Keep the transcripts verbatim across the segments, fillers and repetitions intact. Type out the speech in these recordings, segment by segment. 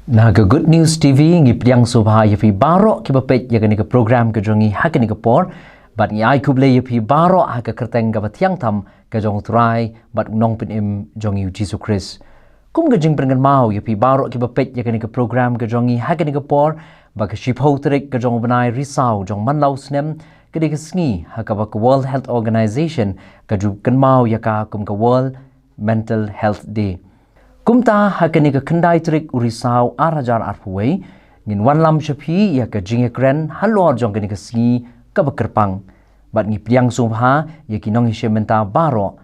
Na ka Good News T V ngi pdiang sngewbha ïa phi baroh kiba peit ïa kane ka program ka jong ngi ha kane ka por, bad ngi ai khublei ïa phi baroh ha ka kyrteng kaba thiang tam ka jong U Trai bad U Nongpynim jong ngi U Jisu Khrist. Kum ka jingpynkynmaw ïa phi baroh kiba peit ïa kane ka program ka jong ngi ha kane ka por, ba ka shiphew tarik ka jong u bnai Risaw jong man la u snem, ka dei ka sngi ha kaba ka World Health Organization ka ju kynmaw ïa ka kum ka World Mental Health Day. Kumta ha kane ka khyndai tarik u Risaw ar hajar arphew wei, ngin wanlam sha phi ïa ka jingïakren halor jong kane ka sngi kaba kyrpang. Bad ngi pdiang sngewbha ïa ki nongïashim bynta baroh,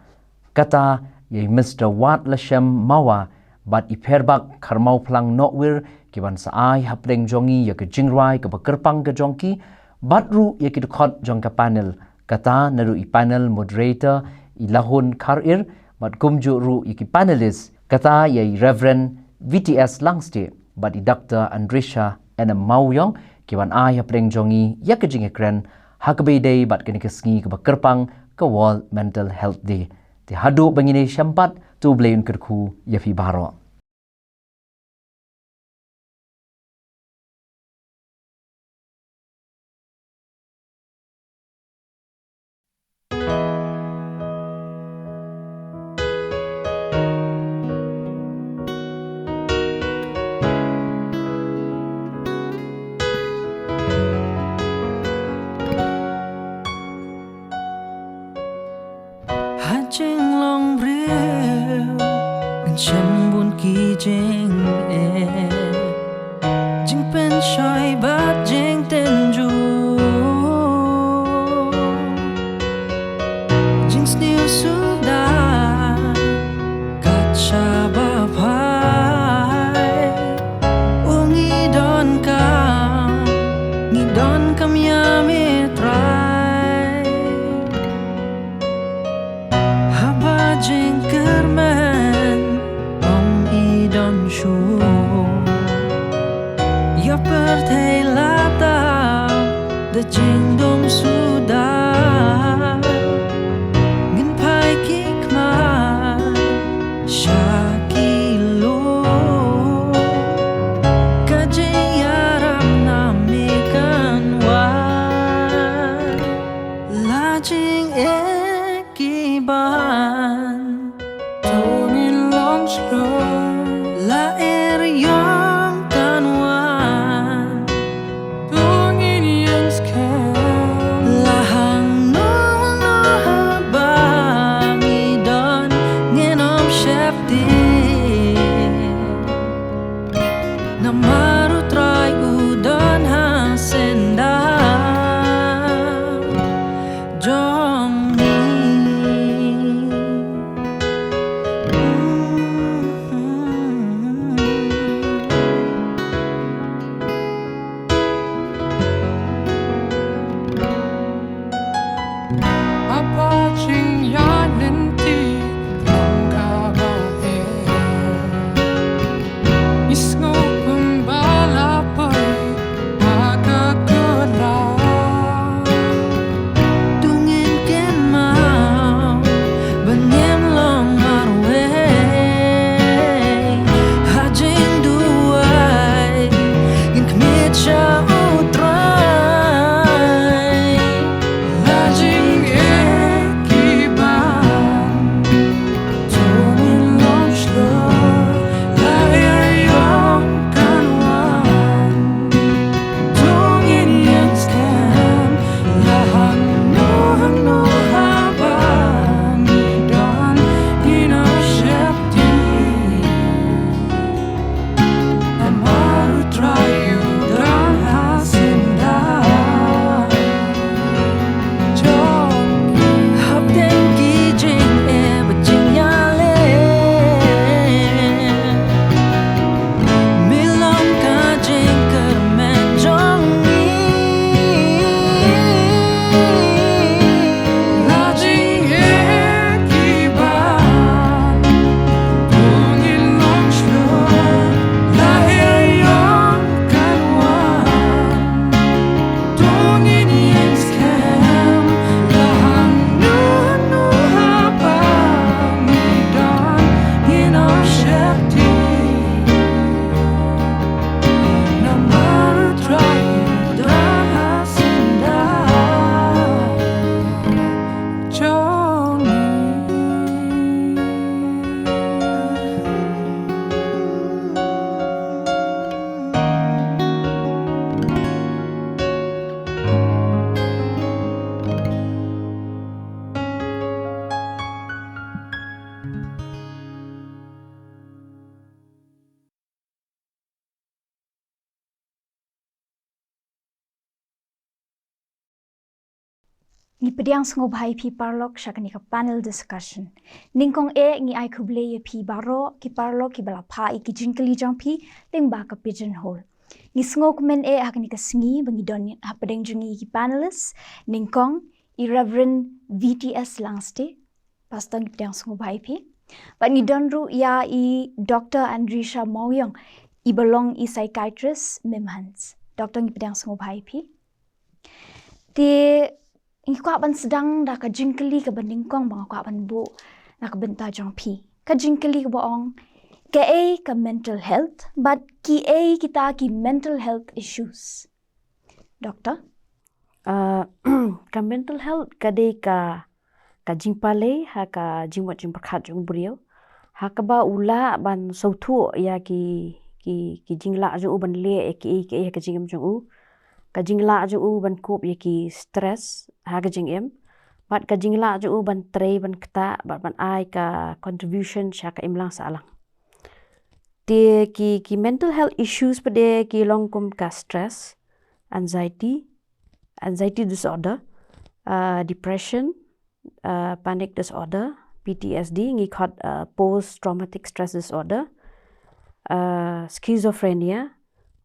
kata ïa i Mister Wat Lashem Mawa bad i Pherbak Kharmawphlang Nohwir, ki ban sa ai hapdeng jong ngi ïa ka jingrwai kaba kyrpang ka jong ki, bad ruh ïa ki dkhot jong ka panel, kata naduh i panel moderator i Lahun Kharir, bad kumjuh ruh ïa ki panelist, kata ïa i Reverend V T S Langstieh bad i Doctor Andrisha N M Mawïong, ki ban ai hapdeng jong ngi ïa ka jingïakren ha kaba ïadei bad kane ka sngi kaba kyrpang ka World Mental Health Day. Te haduh ba ngin ïashem pat, to U Blei un kyrkhu ïa phi baroh. Ha jinglong briew ngan shem bun ki jingeh, jingpynshoi bad jingtynjuh, jingsniew suda kat shaba phai. U ngi donkam, ngi donkam ïa me Trai. Haba jingkyrmen ym i don shuh, ïa pyrthei la tap da jingdum suda. Ngin phai ki khmat sha ki lum, ka jingïarap na me kan wan. La jingeh ki ban, to ngin long shlur. La eriong kan wan, to ngin ïeng skhem. La hangno hangno haba ngi don, ngin ym sheptieng. Namar U Trai u don ha syndah jong ngi. Ngi pdiang sngewbha ïa phi paralok sha kane ka panel discussion. Nyngkong eh ngi ai khublei ïa phi baroh ki paralok kiba la phah ïa ki jingkylli jong phi lyngba ka Pigeonhole. Ngi sngewkmen eh ha kane ka sngi ba ngi don hapdeng jong ngi ki panelists, nyngkong i Reverend V T S Langstay, Pastor, ngi pdiang sngewbha ïa phi. Bad ngi don ruh ïa i Doctor Andrisha Mawiong, iba long i psychiatrist Mymhan's. Doctor, ngi pdiang sngewbha ïa phi. Te ngi kwah ban sdang da ka jingkylli kaba nyngkong ba nga kwah ban buh na ka bynta jong phi. Ka jingkylli kaba ong, kaei ka mental health bad kiei kita ki mental health issues? Doctor? Uh, ka mental health ka dei ka ka jingpalei ha ka jingmut jingpyrkhat jong u briew. Ha kaba u lah ban sngewthuh ïa ki ki ki jinglah jong u ban leh ïa ki ki ha ka jingim jong u. Ka jinglah jong u ban kup ïa ki stress ha ka jingim. Bad ka jinglah jong u ban trei ban ktah bad ban ai ka contribution sha ka imlang sahlang. Te ki ki mental health issues pat de ki long kum ka stress, anxiety, anxiety disorder, uh, depression, uh, panic disorder, P T S D, ngi khot uh, post traumatic stress disorder, uh, schizophrenia,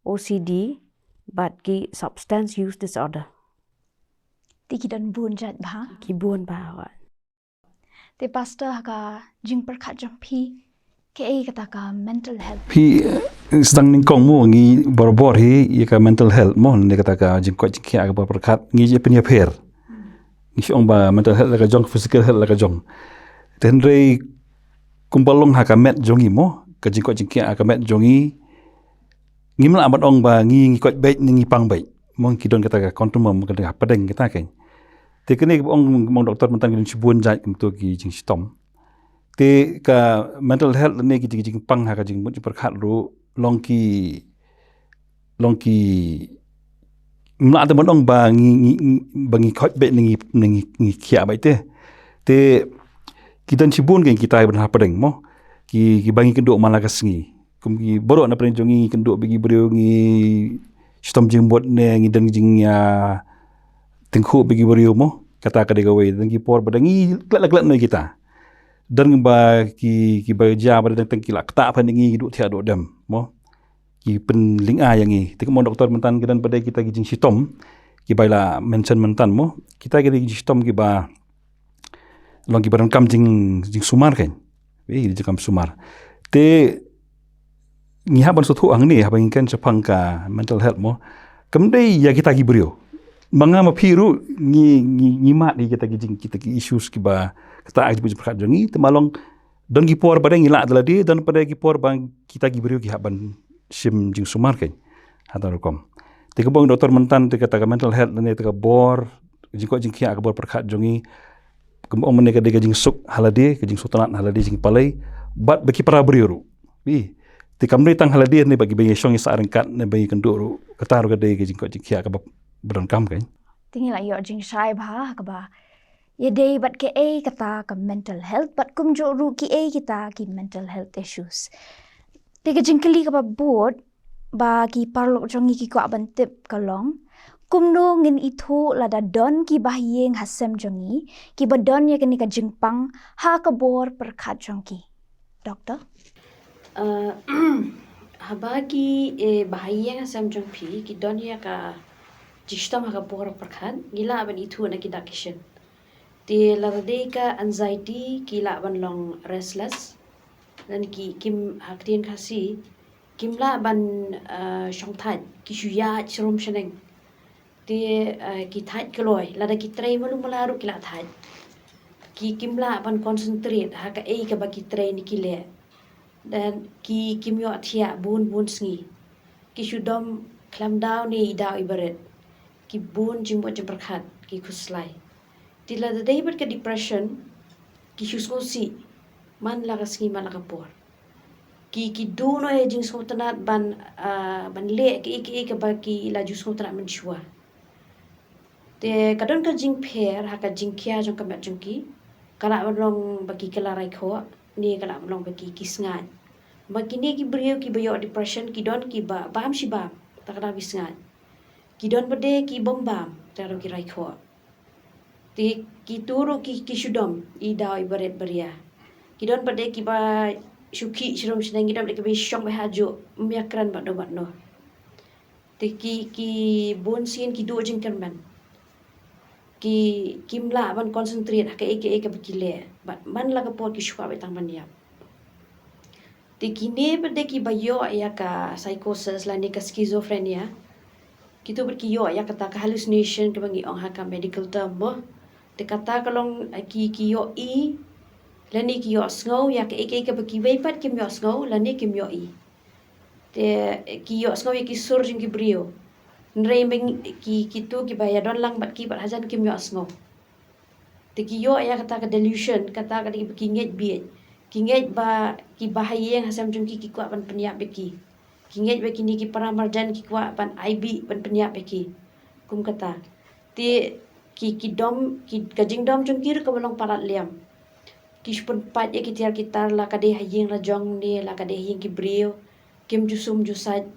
O C D, bad ki substance use disorder. Te ki don bun jait bha. Ki bun bha. Te Pastor, ha ka jingpyrkhat jong phi, kaei kata ka mental health? Phi, eh, sdang nyngkong mo, ngi barabor hi ïa ka mental health mo, ne kata ka jingkoit jingkhiah kaba pyrkhat, ngi ïa pynïapher. Ngi shu ong ba mental health la ka jong, physical health la ka jong. Te hynrei kumba long ha ka met jong ngi mo, ka jingkoit jingkhiah ha ka met jong ngi, ngim lah ban ong ba ngi ngi koit beit ne ngi pang beit. Mo, ki don kata ka continuum, ka dei hapdeng kata ka. Te kane kaba ong, ong doktor mynta ki don shibun jait kumto ki jingshitom. Te ka mental health ne ki jing, jingpang ha ka jingmut jingpyrkhat ruh long ki, long ki, ngim lah te ban ong ba ngi, ngi, ngi, ba ngi koit beit ne ngi, ne ngi, ngi khiah beit te. Te ki don shibun ki, kita kiba don hapdeng mo, ki, kiba ngi kynduh man la ka sngi. Kum ki baroh na pdeng jong ngi, ngi kynduh bad ki briew, ngi shitom jingmut ne ngi don jingïatyngkhuh bad ki briew mo. Kata ka dei kawei, don ki por ba dang ngi klet la klet noh ïa kita. Don ba ki, kiba jia ba dang tang ki la ktah pat ïa ngi, ki duh thiah duh dem mo, ki pynlyngngoh ïa ngi. Te kumba ong doktor mynta, ki don pat de kita ki jingshitom kiba la mention mynta mo, kita ki dei ki jingshitom kiba long kiba donkam jing, jingsumar kan. Wei, jingkam sumar. Te ngi hap ban sngewthuh hangne, haba ngi kren shaphang ka mental health mo, kam dei ïa kita ki briew. Ma nga ma phi ruh ngi, ngi, ngi mad ïa kita ki jing, kita ki issues kiba ktah ha ka jingpyrkhat jong ngi. Te ma long don ki por ba dang ngi lah da lade, don pat de ki por ba kita ki briew ki hap ban shim jingsumar kan. Hata rukom. Te kumba ong doktor mynta, te kata ka mental health ne te ka bor jingkoit jingkhiah ka bor pyrkhat jong ngi. Kumba ong mynne ka dei ka jingsuk ha lade, ka jingsngewtynnad ha lade, jingpalei bad bad ki para briew ruh. Te kam dei tang ha lade ne bad kiba ïashong ïasah ryngkat ne ba ïakynduh ruh. Kata ruh ka dei ka jingkoit jingkhiah kaba donkam kan. Te ngi la ïoh jingshai bha kaba ïadei bad kaei kata ka mental health bad kumjuh ruh kiei kita ki mental health issues. Te ka jingkylli kaba bud ba ki paralok jong ngi ki kwah ban tip ka long, kumno ngin ithuh lada don ki bahaïing ha sem jong ngi kiba don ïa kane ka jingpang ha ka bor pyrkhat jong ki? Doctor? Uh, haba ki, eh, bahaïing ha sem jong phi ki don ïa ka jingshitom ha ka bor pyrkhat, ngi lah ban ithuh na ki dak ki shin. Te lada dei ka anxiety, ki lah ban long restless. Lane ki, kim, ha ktien Khasi, kim lah ban, uh, shong thait, ki shu ïaid sharum shaneng. Te, uh, ki thait kloi, lada ki trei malu mala ruh ki la thait. Ki, kim lah ban concentrate ha kaei kaba ki trei ne ki leh. Lane ki, kim ïoh thiah bun bun sngi. Ki shu dom khlem daw ne i daw iba rit. Ki bun jingmut jingpyrkhat, ki khuslai. Te lada dei bad ka depression, ki shu sngewsih man la ka sngi man la ka por. Ki, ki duh noh ïa jingsngewtynnad ban, uh, ban leh kaei kaei kaba ki la ju sngewtynnad mynshuwa. Te ka don ka jingpher ha ka jingkhia jong ka met jong ki. Ka lah ban long ba ki kylla raikhoh, ne ka lah ban long ba ki, ki sngaid. Ba kine ki briew kiba ïoh depression ki don kiba bam shi bam, te ka daw ki sngaid. Ki don pat de ki bym bam, te ka daw ki raikhoh. Te kitu ruh ki, ki shu dom i daw i barit baria. Ki don pat de kiba shu khih sharum shaneng, ki don pat de kiba shong beit hajuh, ym ïakren bad no bad no. Te ki, ki bun sien ki duh jingkyrmen. Ki, kim lah ban concentrate ha kaei kaei kaba ki leh. Bad man la ka por ki shu kwah beit tang ban ïap. Te kine pat de kiba ïoh ïa ka psychosis lane ka schizophrenia. Kitu pat ki ïoh ïa kata ka hallucination kaba ngi ong ha ka medical term mo. Te kata ka long, eh, ki, ki ïohi lane ki ïohsngew ïa kaei kaei kaba kiwei pat kim ïohsngew lane kim ïohi. Te ki ïohsngew ïa ki sur jong ki briew. Hynrei mynta ki, kitu kiba ïadon lang bad ki bad hajan kim ïohsngew. Te ki ïoh ïa kata ka delusion, kata ka dei ba ki ngeit bieit. Ki ngeit ba kiba ha ïing ha sem jong ki ki kwah ban pynïap ïa ki. Ki ngeit ba kine ki para marjan ki kwah ban ai bih ban pynïap ïa ki. Kum kata. Te ki, ki dom, ki, ka jingdom jong ki ruh kaba long palat liam. Ki shu pynpait ïa ki tiar ki tar, la ka dei ha ïing la jong ne la ka dei ha ïing ki briew. Kim ju sum ju sait.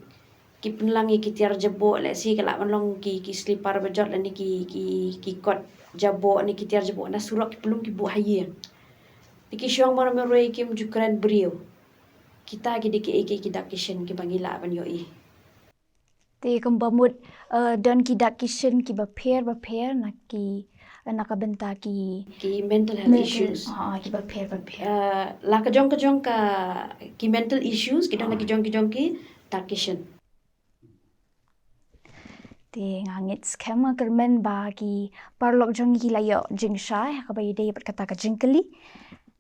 Ki pynlang ïa ki tiar jaboh, lehse ki lah ban long ki, ki slipar ba jot lane ki, ki, ki kot jaboh ne ki tiar jaboh na surok, ki pynlong ki buh ha ïing. Te ki shong mar marwei, kim ju kren briew. Kita ki dei kiei kiei ki dak ki shin kiba ngi lah ban ïohi. Te kumba mut, eh, don ki dak ki shin kiba pher ba pher na ki, eh, na ka bynta ki, ki mental health issues. Ah, kiba pher ba pher. Eh, la ka jong ka jong ka, ki mental issues ki don la ki jong ki jong ki dak ki shin. Te nga ngeit skhem, nga kyrmen ba ki paralok jong ngi ki la ïoh jingshai ha kaba ïadei bad kata ka jingkylli.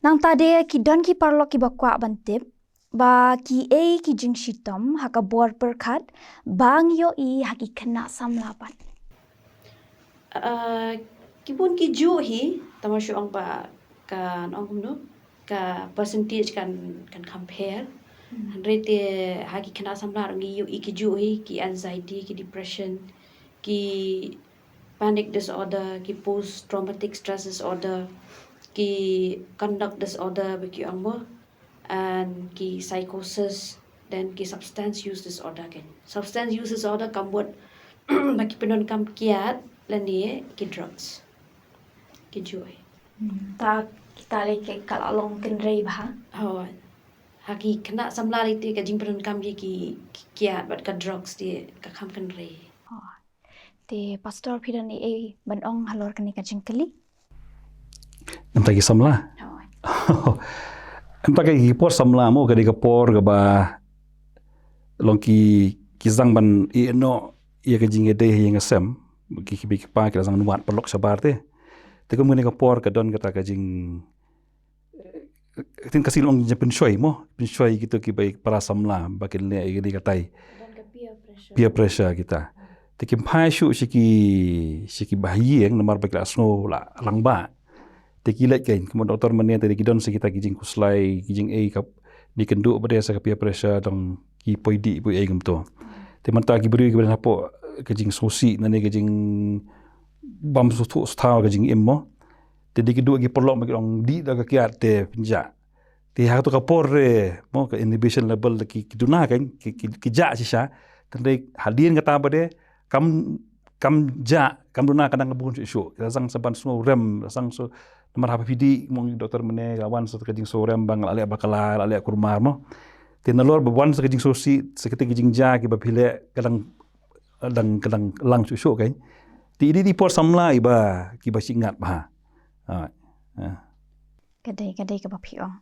Nangta de ki don ki paralok kiba kwah ban tip ba kiei ki jingshitom ha ka bor pyrkhat ba ngi ïohi ha ki khynnah samla pat. Ah, ki bun ki juh hi, tang ba shu ong ba kan ong kumno, ka percentage kan, kan compare. Hmm. Hynrei te ha ki khynnah samla ruh ngi ïohi ki juh hi, ki anxiety, ki depression, ki panic disorder, ki post traumatic stress disorder, ki conduct disorder ba ki ong mo, and ki psychosis, then ki substance use disorder kein. Substance use disorder ka mut ba ki pyndonkam kiad lane ki drugs. Ki juh. Hmm, ta kita lei ka la long kynrei bha. Hooid. Ha ki khynnah samla lei te ka jingpyndonkam ïa ki, ki kiad bad ka drugs te ka kham kynrei. Oh. Te Pastor, phi don ei ei ban ong halor kane ka jingkylli? Namta ki samla. Hooid. Namta ki por samla mo ka dei ka por kaba long ki, ki zang ban ïeh noh ïa ka jingïadei ha ïing ha sem. Ki, ki, ki pa ki la zang wad paralok shabar te. Te kum kane ka por ka don kata ka jing, tin ka sih long jingpynshoi mo, pynshoi kito kiba para samla ba kin leh ïa kane katai. Don ka peer pressure. Peer pressure kita. Te kim phai shuh sha ki, sha kiba ha ïing namar ba ki la sngew la rangbah. Te ki leit kein, kumba Doctor Mane te ki don sa kita ki jingkhuslai, ki jingei ka, ne kynduh ba dei sa ka peer pressure, dang ki poi dih poi ei kumto. Te mynta ki briew kiba don hapoh ka jingsngewsih ne ka jingbym sngewthuh sngewthaw ka jingim mo. Te dei ki duh ki paralok ba ki long dih da ka kiad te pynjah. Te ha kato ka por re mo ka inhibition level da ki, ki duna kein, ki, ki, ki jah shisha. Te dei hadien kata ba dei kam, kam jah, kam duna ka dang ka bun shuh shuh. Ka zang sa ban sngewrem, zang sa namar haba phi dih mo, Doctor Mane, ka wan sa ka jingsngewrem ba nga la leh bakla, la leh kurmar mo. Te nalor ba wan sa ka jingsngewsih, sa kata ka jingjia kiba phi leh ka dang, dang, ka dang lang shuh shuh kein. Te i dei i por samla iba kiba sngewsih bha. Ha. Ha. Ka dei, ka dei kaba phi ong.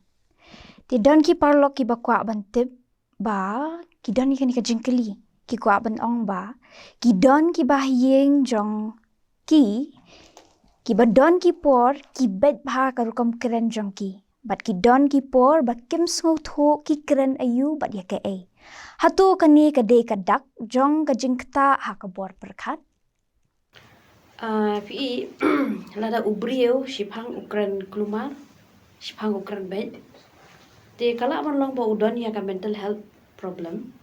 Te don ki paralok kiba kwah ban tip ba ki don ïa kane ka jingkylli, ki kwah ban ong ba ki don kiba ha ïing jong ki, kiba don ki por ki beit bha ka rukom kren jong ki, bad ki don ki por ba kim sngewthuh ki kren aïu bad ïa kaei. Hato kane ka dei ka dak jong ka jingktah ha ka bor pyrkhat? Ah, phi i, lada u briew shiphang u kren kulmar, shiphang u kren beit, te ka lah ban long ba u don ïa ka mental health problem.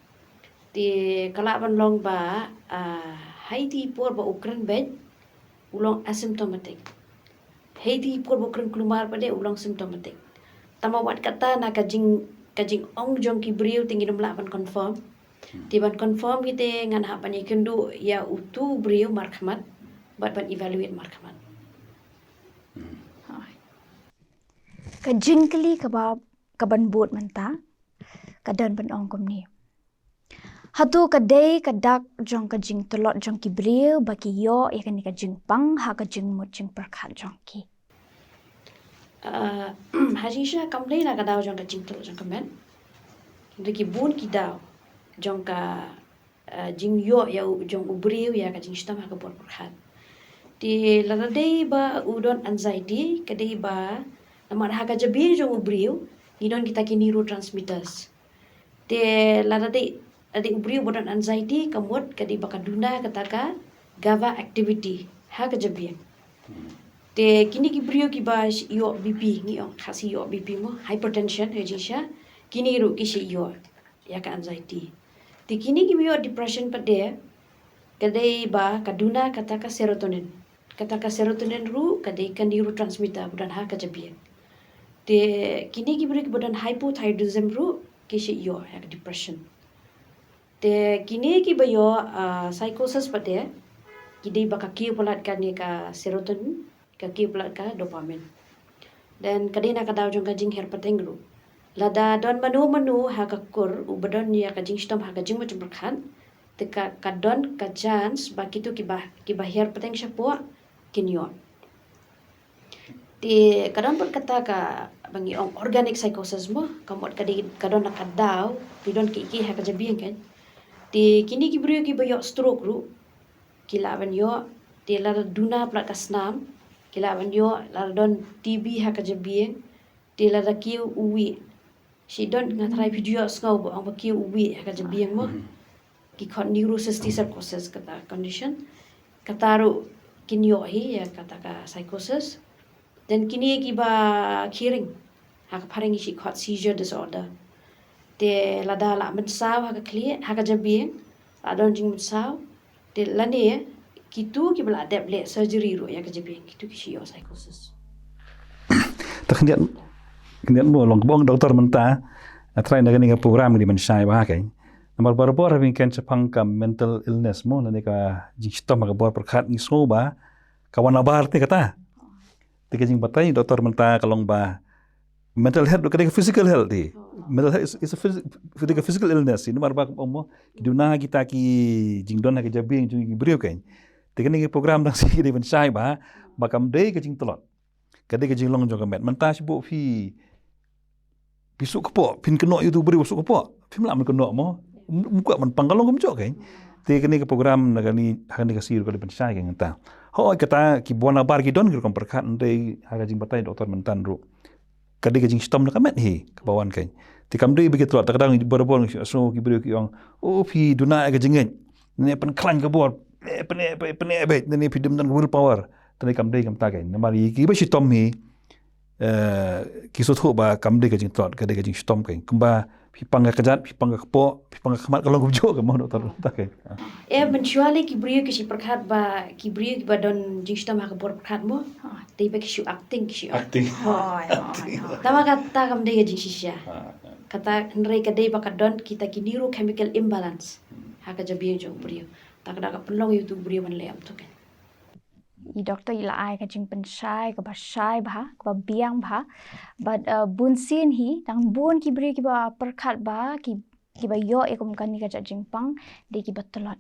Te ka lah ban long ba, ah, ha iti i por ba u kren beit u long asymptomatic. Ha iti i por ba u kren kulmar pat de u long symptomatic. Tangba wat kata na ka jing, ka jingong jong ki briew te ngin ym lah ban confirm. Hmm. Te ban confirm kite ngan hap ban ïakynduh ïa utu u briew markhmat bad ban evaluate markhmat. Ka jingkylli kaba, kaban bud mynta ka dang ban ong kumne. Hato ka dei ka dak jong ka jingtlot jong ki briew ba ki ïoh ïa kane ka jingpang ha ka jingmut jingpyrkhat jong ki? Uh, ha jingshisha kam dei na ka daw jong ka jingtlot jong ka met. Hynrei ki bun ki daw jong ka uh, jingïoh ïa u, jong u briew ïa ka jingshitom ha ka bor pyrkhat. Te lada dei ba u don anxiety, ka dei ba namar ha ka jabieng jong u briew ngi don kita ki neurotransmitters. Te lada dei, lada dei u briew ba don anxiety, ka mut ka dei ba ka duna kata ka GABA activity ha ka jabieng. Te kine ki briew kiba ïoh BP, ngi ong Khasi ïoh BP mo, hypertension ha jingshisha, kine ruh ki shu ïoh ïa ka anxiety. Te kine kiba ïoh depression pat de, ka dei ba ka duna kata ka serotonin. Kata ka serotonin ruh ka dei ka neurotransmitter ba don ha ka jabieng. Te kine ki briew kiba don hypothyroidism ruh ki shu ïoh ïa ka depression. Te kine kiba ïoh uh, psychosis pat de, ki dei ba ka kiew palat kane ka serotonin, ka kiew palat ka dopamine. Then ka dei na ka daw jong ka jingher pateng ruh. Lada don mano mano ha ka kur uba don ïa ka jingshitom ha ka jingmut jingpyrkhat, te ka, ka don ka chance ba kito kiba, kiba her pateng shapoh kin ïoh. Te ka don pat kata kaba ngi ong organic psychosis mo, ka mut ka dei ka don na ka daw, ki don ki ki ha ka jabieng kan. Te kine ki briew kiba ïoh stroke ruh ki lah ban ïoh, te lada duna palat ka snam ki lah ban ïoh, lada don TB ha ka jabieng, te lada kiew uwih. Shi don nga trai video sngew ba ong ba kiew uwih ha ka jabieng mo. Ki khot neurocysticercosis kata condition. Kata ruh kin ïoh hi ïa kata ka psychosis. Then kine kiba khie ring ha ka phareng shi khot seizure disorder. Te lada la mynsaw ha ka khlieh, ha ka jabieng, la don jingmynsaw. Te lane kitu kiba la dep leh surgery ruh ïa ka jabieng, kitu ki shu ïoh psychosis. Ta khyndiat, khyndiat mo long kaba ong doktor mynta, nga trai na kane ka program ngi dei ban shai bha kai. Namar barabor ha phi kren shaphang ka mental illness mo, lane ka jingshitom ha ka bor pyrkhat, ngi sngew ba ka wan nabar te kata. Te ka jingbatai doktor mynta ka long ba mental health ka dei ka physical health hi. Mental health is, is a phys-, ka dei ka physical illness hi. Namar ba ka ong mo, ki duna kita ki jingdon ha ka jabieng jong ki briew kan. Te kane ka program dang shisha ki dei ban shai bha ba kam dei ka jingtlot. Ka dei ka jinglong jong ka met. Mynta shu buh phi, phi suk kpoh, phin kynnoh ïa utu u briew suk kpoh, phim lah ban kynnoh mo. Ym kwah ban pang, ka long kumjuh kan. Te kane ka program na kane, ha kane ka sngi ruh ka dei ban shai kan mynta. Hooid, kata kiba wan nabar ki don ki rukom pyrkhat, hynrei ha ka jingbatai doktor mynta ruh, ka dei ka jingshitom na ka met hi kaba wan kan. Te kam dei ba ki tlot, ta ka dang barabor ngi sngew ki briew ki ong, o phi duna ïa ka jingngeit, ne pynkhlaiñ ka bor, ne pyne, pyne, pyne, ne phi dum don willpower. Te kam dei kumta kan. Namar ïa kiba shitom hi, eh, ki sngewthuh ba kam dei ka jingtlot, ka dei ka jingshitom kan. Kumba phi pang ka kjat, phi pang ka kpoh, phi pang ka khmat, ka long kumjuh ka mo, doktor mynta kan. Eh, mynshuwa lei ki briew ki shu pyrkhat ba ki briew kiba don jingshitom ha ka bor pyrkhat mo, dei ba ki shu acting, ki shu ong. Acting. Hooid, hooid, hooid. Tangba kata kam dei ka jingshisha. Kata hynrei ka dei ba ka don kita ki neurochemical imbalance ha ka jabieng jong u briew. Ta ka da ka pynlong ïa utu u briew ban leh ïa utu kan. I doktor i la ai ka jingpynshai kaba shai bha, kaba biang bha. Bad, uh, bunsien hi dang bun ki briew kiba pyrkhat ba ki, kiba ïoh ïa kum kane ka jait jingpang dei kiba tlot.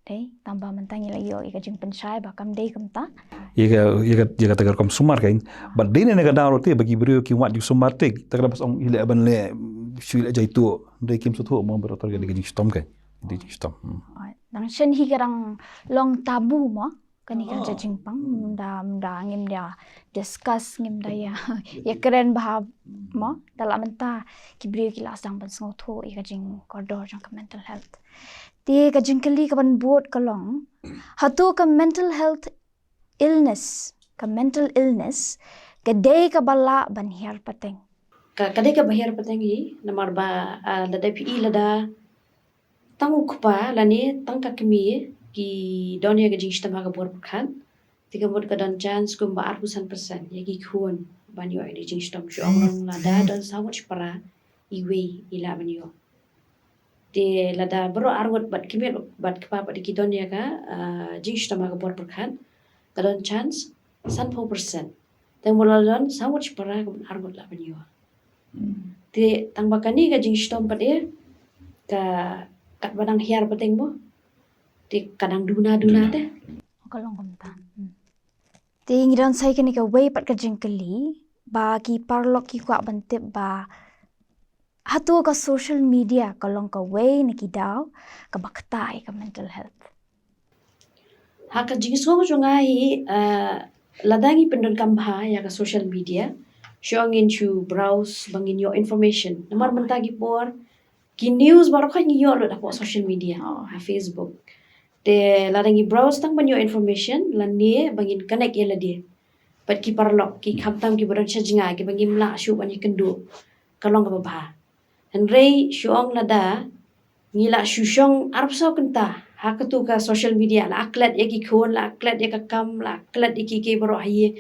Dei, tangba mynta ngi la ïoh ïa ka jingpynshai ba kam dei kumta. Ïa ka, ïa ka, ïa kata ka rukom sumar kan. Bad dei ne ka daw ruh te ba ki briew ki wad jingsumar te, ta ka da bas ong i leh ban leh, shu i leh jaituh. Dei kim sngewthuh mo, ba doktor ka dei ka jingshitom kan. Dei jingshitom. Hmm. Nang shen hi ka dang long tabu mo. Kane ka jait jingpang, ym da, ym da, ngim da discuss, ngim da ïa, ïa kren bha mo, da la mynta ki briew ki la sdang ban sngewthuh ïa ka jingkordor jong ka mental health. Te ka jingkylli kaban bud ka long, hato ka mental health illness, ka mental illness ka dei kaba lah ban hiar pateng? Ka, ka dei kaba hiar pateng hi, namar ba, ah, lada phi i lada tang u kpa lane tang ka kmie ki don ïa ka jingshitom ha ka bor pyrkhat, te ka mut ka don chance kumba arphew san percent ïa ki khun ban ïoh ïa ka jingshitom. Shu ong long lada don saw ngut shipara, iwei i lah ban ïoh. Te lada baroh arngut bad kmie bad kpa pat ki don ïa ka, ah, jingshitom ha ka bor pyrkhat, ka don chance sanphew percent. Te Teng ba la don saw ngut shipara ka ban ar ngut lah ban ïoh. Te tang ba kane ka jingshitom pat ïa ka, kat ba dang hiar pateng mo. Te ka dang duna duna te. Ka long kumta. Te ngi don sa ïa kane kawei pat ka jingkylli ba ki paralok ki kwah ban tip ba hato ka social media ka long kawei na ki daw kaba ktah ïa ka mental health? Ha ka jingsngew jong nga hi, lada ngi pyndonkam bha ïa ka social media, shu ngin shu browse ba ngin ïoh information. Namar mynta ki por ki news baroh ngi ïoh lut hapoh social media, ha Facebook. Te lada ngi browse tang ban ïoh information lane ba ngin connect ïa lade bad ki paralok, ki khamtam kiba don sha jngai kiba ngim lah shuh ban ïakynduh, ka long kaba bha. Hynrei shu ong lada ngi lah shu shong arphew saw kynta ha katu ka social media, lah klet ïa ki khun, lah klet ïa ka kam, lah klet ïa ki ki baroh ha ïing,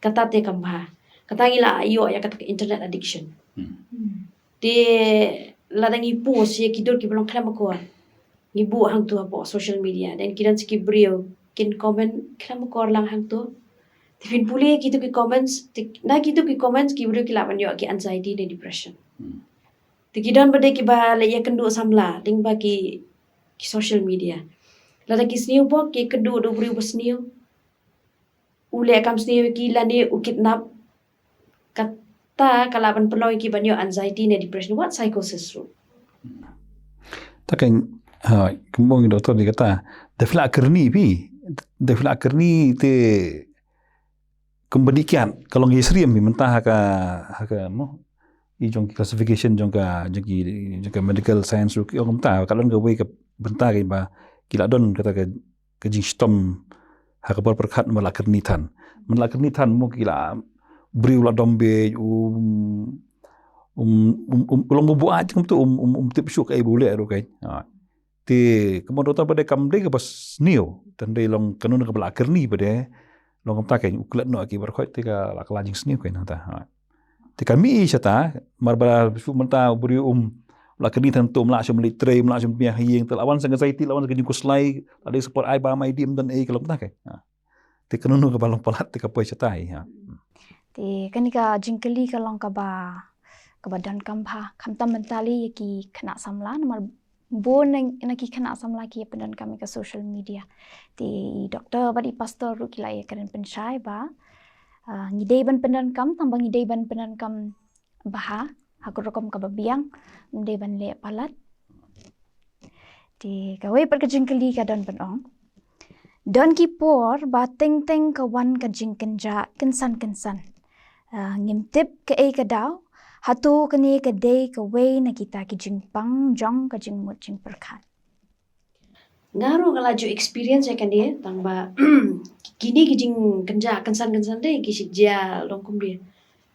kata te kam bha. Kata ngi lah ïoh ïa kata ka internet addiction. Te lada ngi post ïa ki dur kiba long khlem akor, ngi buh hangtu hapoh social media, then ki don sa ki briew kin comment khlem akor lang hangtu. Te phin pule kitu ki comments, te na kitu ki comments ki briew ki lah ban ïoh ki anxiety ne depression. Te ki don ba dei kiba leh ïakynduh samla lyngba ki, ki social media. Lada ki sniew bok, ki kynduh da u briew ba sniew, u leh kam sniew ïa ki lane u kidnap, kata ka lah ban pynlong ïa ki ban ïoh anxiety ne depression, wat psychosis ruh. Ta kan, ha, kumba ong i doktor ni kata, da phi lah kyrni phi, da phi lah kyrni te kumba dei kiad ka long ïasyriem phi mynta ha ka, ha ka mo, i jong ki classification jong ka, jong ki, jong ka medical science ruh ki ong mynta ka long kawei ka bynta kaba ki lah don kata ka, ka jingshitom ha ka por pyrkhat ba lah kyrni than. Man lah kyrni than mo ki lah briew lah dom beit, um, um, um, um, long bubuat jong tu um, um, um tip shuh kaei ba u leh ruh kai. Ha. Te kumba doktor pat dei kam dei kaba sniew, tang dei long kano kaba lah kyrni pat dei long kumta kai, u klet noh ki baroh khoit te ka lah kylla jingsniew kai nangta. Ha. Te ka mih shata, mar ba shu mynta u briew um lah kyrni than tu, um lah shym leit trei, um lah shym pynïaid ha ïing, te lah wan sa ka anxiety, lah wan sa ka jingkhuslai, lah dei support ai ba mai dim don ei ka long kumta kai. Ha. Te kano kaba long palat te ka poi shata hi, ha. Te kane ka jingkylli ka long kaba, kaba donkam bha, khamtam mynta lei ïa ki khynnah samla, namar bun na, na ki khynnah samla ki ïa pyndonkam ïa ka social media. Te i doktor bad i pastor ruh ki la ïa kren pynshai ba, ah, ngi dei ban pyndonkam, tang ba ngi dei ban pyndonkam bha ha ka rukom kaba biang, ym dei ban leh palat. Te kawei pat ka jingkylli ka don ban ong, don ki por ba teng teng ka wan ka jingkynjah kynsan kynsan. Ah, ngim tip kaei ka daw, hato kane ka dei kawei na kita ki jingpang jong ka jingmut jingpyrkhat? Nga ruh nga la ju experience ïa kane, tang ba kine ki jingkynjah kynsan kynsan dei ki shu jia long kumne.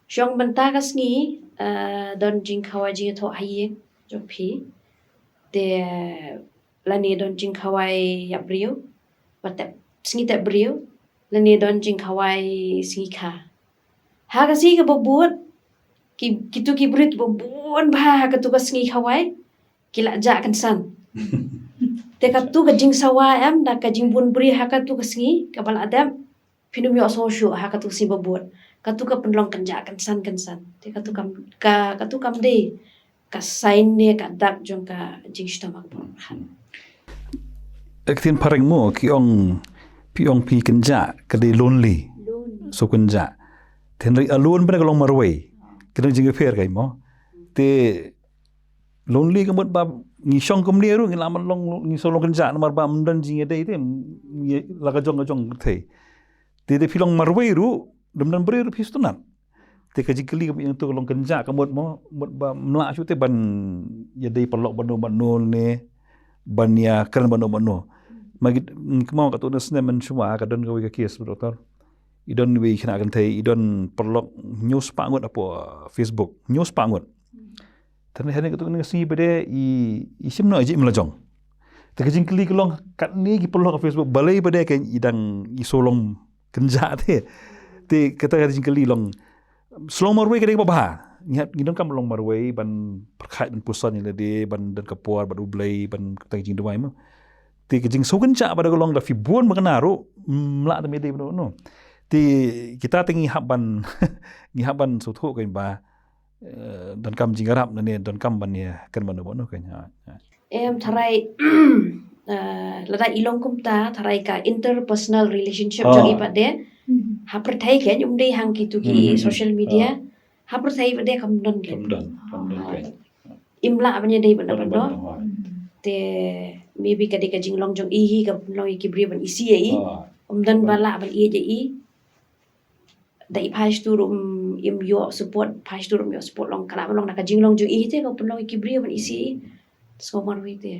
Shong mynta ka sngi, eh, don jingkhawai jingïathoh ha ïing jong phi. Te lane don jingkhawai ïap briew, ba tep sngi tep briew, lane don jingkhawai sngi kha. Ha ka sngi kaba bud, ki, kitu ki briew kiba bun bha ha katu ka sngi khawai ki la jah kynsan. Te katu ka jingsawa em, da ka jingbun briew ha katu ka sngi kaba la dep, phin ym ïohsngew shuh ha katu ka sngi ba bud. Katu ka pynlong kynjah kynsan kynsan. Te katu kam, ka, katu kam dei ka sign ne ka dak jong ka jingshitom ha ka por. Ka ktien phareng mo, ki ong, phi ong phi kynjah, ka dei lonely. Lonely. So kynjah. Te hynrei alone pat ka long marwei. Ka dang jingïapher kai mo. Te lonely ka mut ba ngi shong kumne ruh ngi lah ban long, ngi shu long kynjah namar ba ym don jingïadei te, ngi la ka jong ka jong ka thei. Te, te phi long marwei ruh, lym don briew ruh phi sngewtynnat. Te ka jingkylli ka mut ïa tu ka long kynjah ka mut mo, mut ba ym lah shuh te ban ïadei paralok bad no bad no ne ban ïakren bad no bad no. Ma ki, kumno katu na snem mynshuwa ka don kawei ka case, doktor. I don wei khynnah kynthei, i don paralok hynñiew spah ngut hapoh, uh, Facebook, hynñiew spah ngut. Te hynrei ha katu ka sngi pat de i, i shim noh i jingim la jong. Te ka jingkylli ka long katne ki paralok ha Facebook balei pat de ka i dang i shu long kynjah te. Te kata ka jingkylli long, shu long marwei ka dei kaba bha. Ngi hap, ngi donkam long marwei ban pyrkhat ban puson ïa lade, ban don ka por bad U Blei, ban kata ka jingduwai mo. Te ka jingshu kynjah pat da ka long da phi bun ba kane ruh ym lah da me dei bad no. Te kita te ngi hap ban, ngi hap ban sngewthuh kein ba, eh, donkam jingïarap ne donkam ban ïa kren ban ïa ban ïa kein. Ha, ha. Em, tharai, eh, lada i long kumta, tharai ka interpersonal relationship jong i pat de, ha pyrthei kein, um dei hang kitu ki social media, ha pyrthei pat de kam don kein. Kam don, kam don kein. Im lah ban ïadei bad na ban doh. Te maybe ka dei ka jinglong jong i hi, ka pynlong ïa ki briew ban isih ïa i. Ym don ba lah ban ïeit ïa i. Da i phai stur um im ïoh support, phai stur um ïoh support, long ka lah ban long na ka jinglong jong i te, ka pynlong ïa ki briew ban isih ïa i. Sngewmar wei te.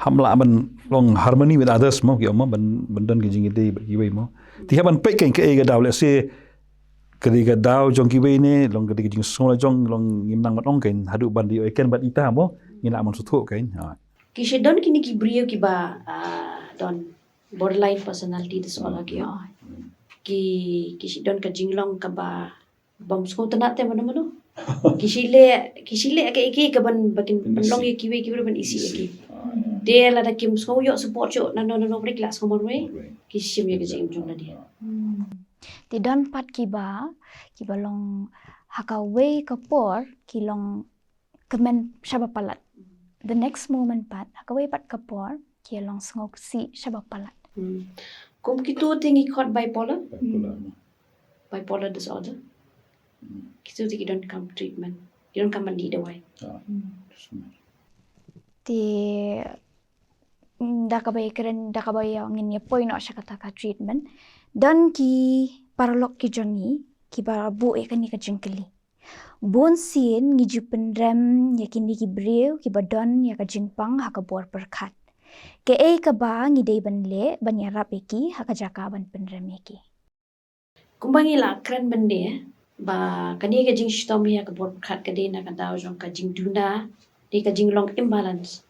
Ham lah ban long harmony with others mo, ki ong mo, ban, ban don ka jingïadei bad kiwei mo. Te hap ban peit kein kaei ka daw, let's say, ka dei ka daw jong kiwei ne, long ka dei ka jingsngew la jong, long ngim nang ban ong kein, haduh ban dei oi ken bad ita mo, ngin lah ban sngewthuh kein. Ha. Ki shu don kine ki briew kiba, ah, don borderline personality disorder ki ong. Ki, ki shu don ka jinglong kaba bym sngewtynnat te mano mano. Ki shu leh, ki shu leh kaei kaei kaban ba kin pynlong ïa kiwei ki briew ban isih ïa ki. Te lada kim sngew ïoh support shuh na no na no briew ki la sngewmar wei. Ki shim ïa ka jingim jong lade. Te don pat kiba, kiba long ha kawei ka por ki long kmen shaba palat. The next moment pat, ha kawei pat ka por ki long sngewsih shaba palat. Kum kitu te ngi khot bipolar. Bipolar disorder. Kitu te ki donkam treatment, ki donkam ban dih dawai. Te mm, da kaba ïakren, da kaba ïa ngin ïa poi noh sha kata ka treatment. Don ki paralok ki jong ngi kiba buh ïa kane ka jingkylli. Bun sien ngi ju pynrem ïa kine ki briew kiba don ïa ka jingpang ha ka bor pyrkhat. Kaei kaba ngi dei ban leh ban ïarap ïa ki ha ka jaka ban pynrem ïa ki. Kumba ngi la kren mynne ba kane ka jingshitom ïa ka bor pyrkhat ka dei na ka daw jong ka jingduna, dei ka jinglong imbalance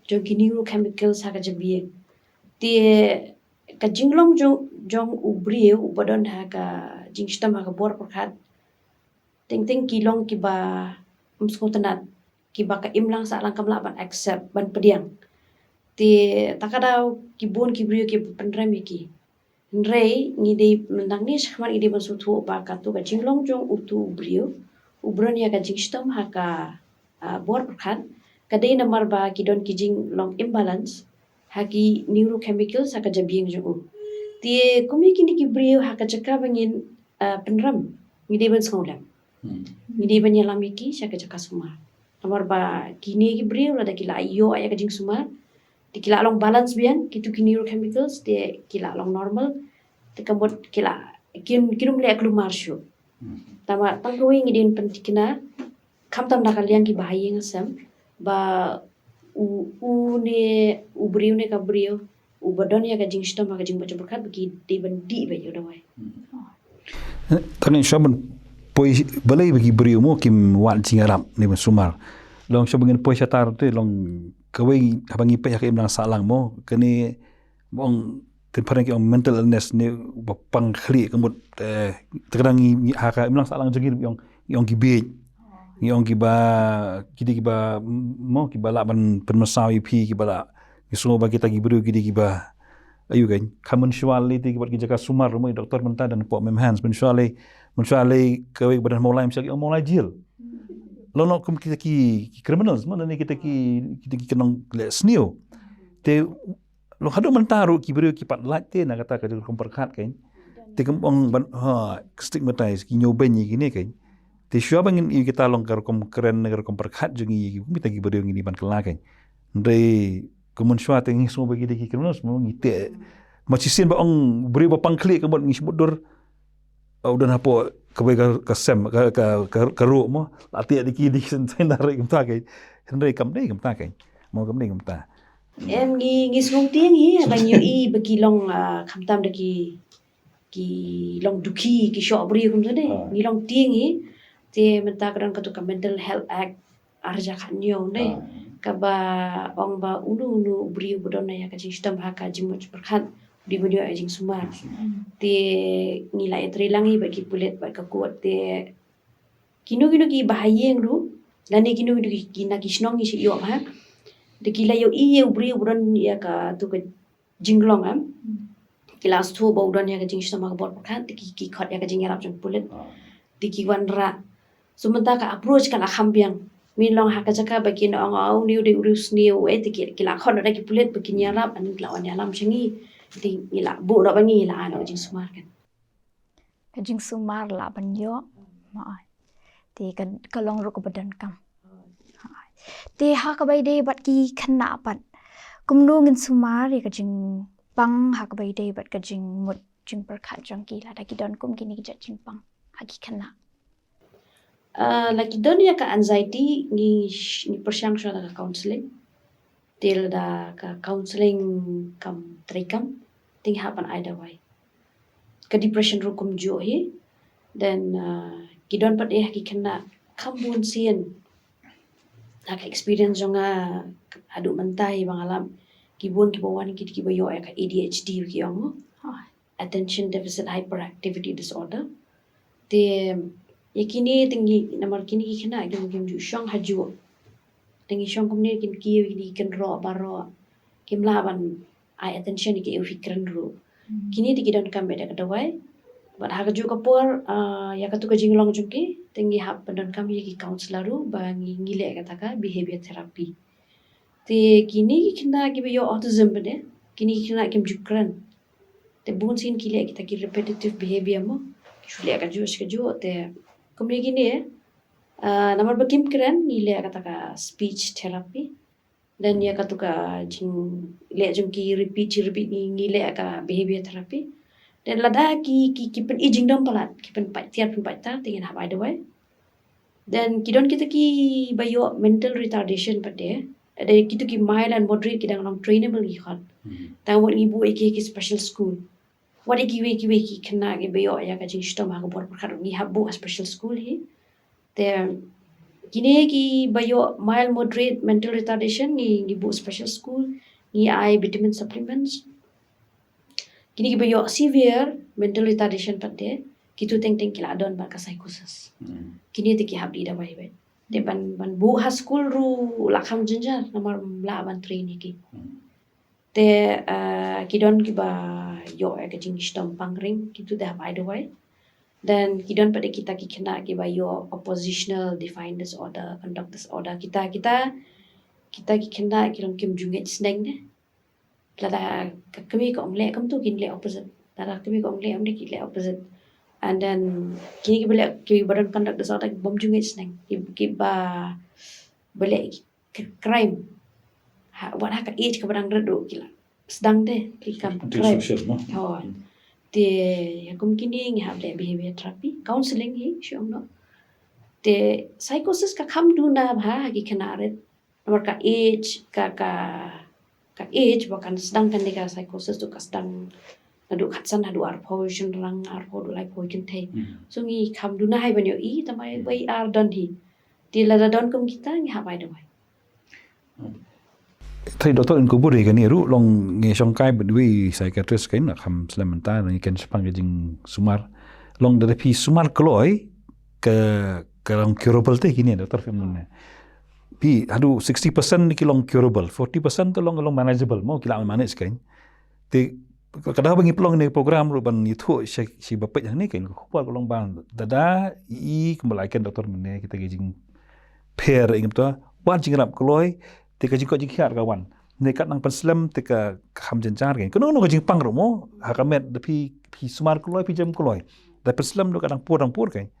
jong ki neurochemicals ha ka jabieng. Te ka jinglong jong, jong u briew uba don ha ka jingshitom ha ka bor pyrkhat, teng teng ki long kiba ym sngewtynnat, kiba ka imlang sahlang kam lah ban accept, ban pdiang. Te ta ka daw ki bun ki briew ki pynrem ïa ki. Hynrei ngi dei mynta ngi shakhmat ngi dei ban sngewthuh ba katu ka jinglong jong utu u briew uba don ïa ka jingshitom ha ka, ah, bor pyrkhat ka dei namar ba ki don ki jinglong imbalance ha ki neurochemicals ha ka jabieng jong u. Te kum ïa kine ki briew ha ka jaka ba ngin, ah, pynrem, ngi dei ban sngewlem. Ngi dei ban ïalam ïa ki sha ka jaka sumar. Namar ba kine ki briew lada ki la ïoh ïa ka jingsumar, te ki la long balance biang kitu ki neurochemicals, te ki la long normal, te ka mut ki la, kin, kin ym leh kulmar shuh. Tangba tang kawei ngi dei ban pynthikna, khamtam na ka liang kiba ha ïing ha sem, ba u, u ne u briew ne ka briew uba don ïa ka jingshitom ha ka jingmut jingpyrkhat ba ki dei ban dih beit ïa u dawai. Tang shuwa ban poi balei ba ki briew mo kim wad jingïarap ne ban sumar. Long shuwa ba ngin poi shatar te long kawei haba ngi peit ha ka imlang sahlang mo kane ba ong, te phareng ki ong mental illness ne ba pang khlieh ka mut, eh, te ka dang ngi, ngi ha ka imlang sahlang jong ngi ong, ngi ong ki bieit. Ngi ong kiba, ki dei kiba, mo kiba lah ban pynmynsaw ïa phi, kiba lah, ngi sngew ba kita ki briew ki dei kiba, ayu kan, ka mynshuwa lei te kiba ki jaka sumar mo, doktor mynta dang pok mem hands, mynshuwa lei, mynshuwa lei kawei ba dang mawlai mynshuwa ki ong mawlai jail. Long long kum kita ki, ki criminals mo, ne kita ki, kita ki kynong leh sniew. Te long haduh mynta ruh ki briew ki pat lait te na kata ka rukom pyrkhat kan. Te kum ong ban, ha, stigmatize, ki ñiewbeiñ ïa kine kan. Te shuwa ba ngin ïoh kita long ka rukom kren, ka rukom pyrkhat jong ngi, kum kita ki briew ngin ïa ban kylla kan. Hynrei kum mynshuwa te ngi sngew ba ki dei ki criminals mo ngi te. Ma shisien ba ong briew ba pang khlieh ka mut ngi shu mutdur. U don hapoh kawei ka, ka sem, ka, ka, ka, ka ruh mo. La te dei ki dei ki sensei na rei kumta kan. Hynrei kam dei kumta kan. Mo kam dei kumta. Em, ngi, ngi sngewtieng hi, ba ngi ïohi ba ki long, ah, khamtam da ki, ki long dukhi, ki shoh briew kumta ne. Ngi long tieng hi, te mynta ka don katu ka Mental Health Act, ar hajar khathynñiew ne. Kaba ong ba uno uno u briew ba don ïa ka jingshitom ha ka jingmut jingpyrkhat, u dei ban ïoh ïa ka jingsumar. Te ngi la ïatrei lang hi bad ki pulit bad ka court te kino kino ki bahaïing ruh, lane kino kino ki, ki na ki shnong ngi shu ïoh ha. Te ki la ïohi ïa u briew ba don ïa katu ka jinglong em. ki la sngewthuh ba u don ïa ka jingshitom ha ka bor pyrkhat, te ki, ki khot ïa ka jingïarap jong pulit. Te ki wanrah. So mynta ka approach ka la kham biang. Mynlong ha ka jaka ba kin ong, "Oh, une u dei u riewsniew," eh, te ki, ki la khot noh da ki pulit ba kin ïarap, ani ki la wan ïalam sha ngi. Te ngi la buh noh ba ngi la ai noh ka jingsumar kan. Ka jingsumar la ban ïoh. Te ka, ka long ruh kaba donkam. Te ha kaba ïadei bad ki khynnah pat, kumno ngin sumar ïa ka jingpang ha kaba ïadei bad ka jingmut jingpyrkhat jong ki, lada ki don kum kine ki jait jingpang ha ki khynnah? Ah, la ki don ïa ka anxiety, ngi sh-, ngi pyrshang shuwa da ka counseling. Te lada ka counseling kam treikam, te ngi hap ban ai dawai. Ka depression ruh kumjuh hi. Then, ah, ki don pat eh ha ki khynnah kham bun sien. Ha ka experience jong nga haduh mynta hi ba nga lap, ki bun kiba wan ki, kiba ïoh ïa ka A D H D ki ong, attention deficit hyperactivity disorder. Te ïa kine te ngi, namar kine ki khynnah kim, kim ju shong hajuh. Te ngi shong kumne, kin kiew, kine ki kynroh baroh. Kim lah ban ai attention ïa ki, ïa ki kren ruh. Kine te ki donkam beit da ka dawai. Bad ha kajuh ka por, ah, ïa katu ka jinglong jong ki, te ngi hap ban donkam ïa ki counselor ruh ba ngi, ngi leh kata ka behavior therapy. Te kine ki khynnah kiba ïoh autism pat de, kine ki khynnah kim ju kren. Te bun sien ki leh kita ki repetitive behavior mo. Ki shu leh kajuh shi kajuh, te kumne kine, ah, namar ba kim kren, ngi leh kata ka speech therapy. Then ïa katu ka jingleh jong ki repeat, repeat ngi, ngi leh ka behavior therapy. Then lada ki, ki, ki pyni jingdom palat, ki pynpait tiar, pynpait tar, te ngin hap ai dawai. Then ki don kita kiba ïoh mental retardation pat de. Ada kitu ki mild and moderate ki dang long trainable ki khot. Tang wat ngi buh ïa ki, ki special school. Wat ïa kiwei kiwei ki khynnah kiba ïoh ïa ka jingshitom ha ka bor pyrkhat, ngi hap buh ha special school hi. Te kine kiba ïoh mild moderate mental retardation ngi, ngi buh special school, ngi ai vitamin supplements. Kine kiba ïoh severe mental retardation pat de, kitu teng teng ki la don bad ka psychosis. Kine te ki hap dih dawai beit. Te ban, ban buh ha school ruh la kham jynjar namar ym lah ban train ïa ki. Te, ah, ki don kiba ïoh ïa ka jingshitom pangring, kitu te hap ai dawai. Then ki don pat de kita ki khynnah kiba ïoh oppositional defiant disorder, conduct disorder. Kita, kita, kita ki khynnah ki long kim ju ngeit sneng de. Lada ka kmie ka ong leh kumtu, kin leh opposite. Lada ka kmie ka ong leh kumne, kin leh opposite. And then kine kiba leh, kiba don conduct disorder, bym ju ngeit sneng. Ki, kiba, ba leh ki crime. Ha, wat ha ka age kaba dang rit ruh ki la sdang de ki kam crime. Te ïa kum kine ngi hap leh behavior therapy, counseling hi shu ong noh. Te psychosis ka kham duna bha ha ki khynnah rit. Namar ka age, ka, ka, ka age ba kan sdang kane ka psychosis tu ka sdang naduh khatsan haduh arphew shynrang, arphew haduh laiphew kynthei. So ngi kham duna hi ban ïohi, tang ba i ar don hi. Te lada don kum kita ngi hap ai dawai. Trai doktor in kubur ïa kane ruh long ngi shongkai bad wei psychiatrist kein, kham slem mynta ngi kren shaphang ka jingsumar. Long da phi sumar kloi ka, ka long curable te kine doktor, phi mane. Phi haduh sixty percent ki long curable, forty percent te long, long manageable mo, ki lah manage kein. Te ka daw ba ngi pynlong ne program ruh ban ïathuh sha, sha ba peit hangne kein, ka khubor ka long ba da da i kumba la ïakren doktor mynne, kita ki jingpher ïa ngi mynta, wat jingïarap kloi, te ka jingkoit jingkhiah ka wan. Ne kat nang pynslem te ka, ka kham jynjar kein. Kano kano ka jingpang ruh mo, ha ka met da phi, phi sumar kloi, phi jem kloi. Da pynslem ruh ka dang pur, dang pur kein.